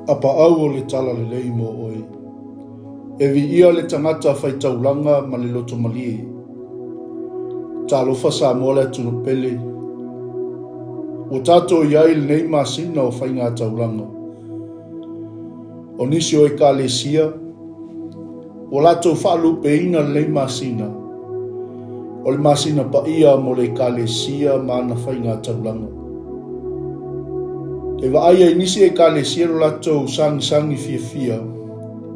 Apaau o le Talalelei mo oe. E viia le tagata fai taulaga ma le loto malie. Talofa Samoa le atunuu pele. Ua tatou i ai i lenei masina o faiga taulaga. O nisi o Ekalesia, ua latou faalupeina lenei masina, o le masina paia mo le Ekalesia ma ana faiga taulaga. E vaaia i nisi Ekalesia lo latou sagisagi fiafia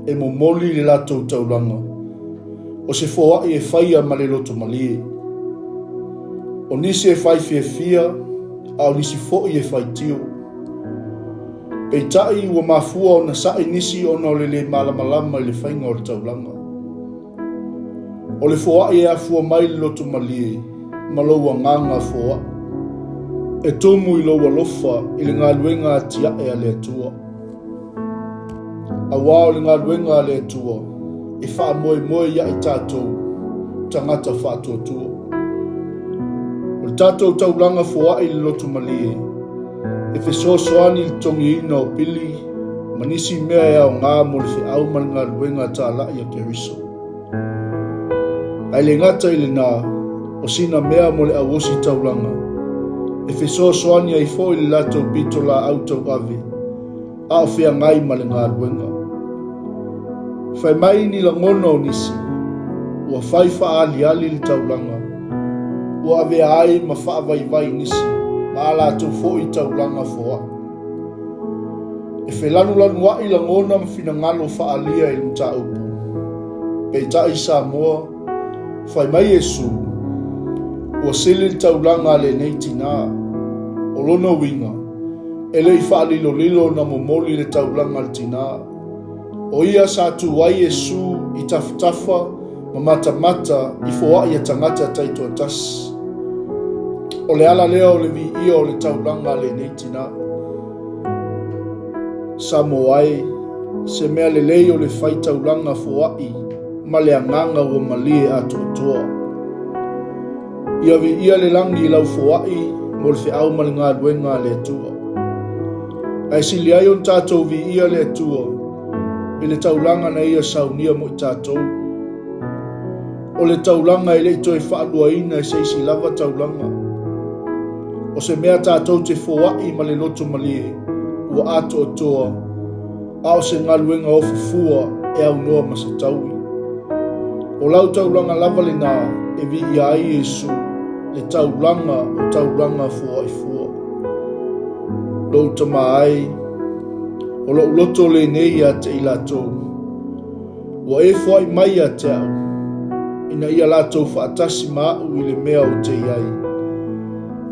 e momoli le latou taulaga, o se foai e faia ma le loto malie. O nisi e fai fiafia, a o nisi foi e faitio. Peitai, ua mafua ona sa'i nisi ona o le lē malamalama i le faiga o le taulaga. O le foa'i e afua mai i le loto malie ma lou agaga foa'i, e tumu i lou alofa i le galuega atia'e a le Atua. Auā o le galuega a le Atua e faamoemoe ia i tatou tagata faatuatua. O le tatou taulaga foa'i i le loto malie, e fesoasoani i le totogiina o pili ma nisi mea e aoga mo le feau ma le galuega talai a Keriso. Ae le gata i lena, o sina mea mo le auosi taulaga, e fesoasoani ai foi le latou pitolaau tauave, a o feagai ma le galuega. Fai mai ni lagona o nisi, ua fai faaaliali le taulaga, ua avea ai ma faavaivai nisi ma a latou foi taulaga foai. E felanulanuai lagona ma finagalo faaalia i le mataupu. Peitai Samoa, fai mai Iesu, ua sili le taulaga a lenei tinā. O lona uiga, e le i faalilolilo ona momoli le taulaga a le tinā. O ia sa tu ai Iesu i tafatafa ma matamata i foai a tagata taitoatasi. O le ala lea o le viia o le taulaga a lenei tinā. Samoa e, se mea lelei o le fai taulaga foai ma le agaga ua malie atoatoa. Ia viia le lagi i lau foai mo le feau ma le galuega a le Atua. Ae sili ai ona tatou viia le Atua i le taulaga na Ia saunia mo i tatou. O le taulaga e le i toe faaluaina e se isi lava taulaga. O se mea tatou te foai ma le loto malie ua atoatoa, a o se galuega ofu fua e aunoa ma se taui. O lau taulaga lava lena e viia ai Iesu, le taulaga o taulaga foai fua. Lou tama ai, o lou loto lenei ia te i latou, ua e foai mai ia te au, ina ia latou faatasi ma a'u i le mea ou te i ai,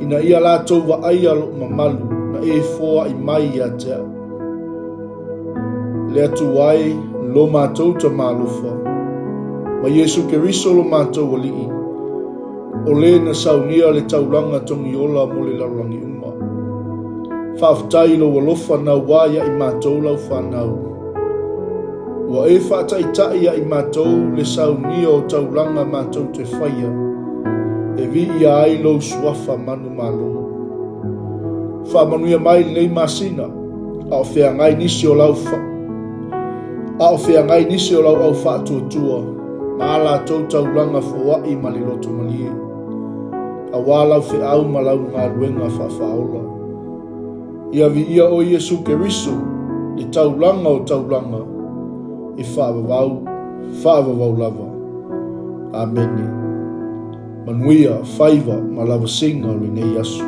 ina ia latou vaaia lo'u mamalu na e foai mai ia te a'u. Le Atua e, lo matou Tama alofa, ma Iesu Keriso lo matou Alii, o le na saunia le taulaga togiola mo le lalolagi uma. Faafetai i lou alofa naua ia i matou lau fanau. Ua e faataitai ia i matou le saunia o taulaga matou te faia, e viia ai lou suafa manumalo. Faamanuia mai lenei masina, a o feagai nisi o lau a o feagai nisi o lau au faatuatua ma a latou taulaga foai ma le loto malie, auā lau feau ma lau galuega faafaaola. Ia viia oe Iesu Keriso, le taulaga o taulaga, e faavavau, faavavau lava. Amene. Manuia, faiva ma lavasiga o lenei aso.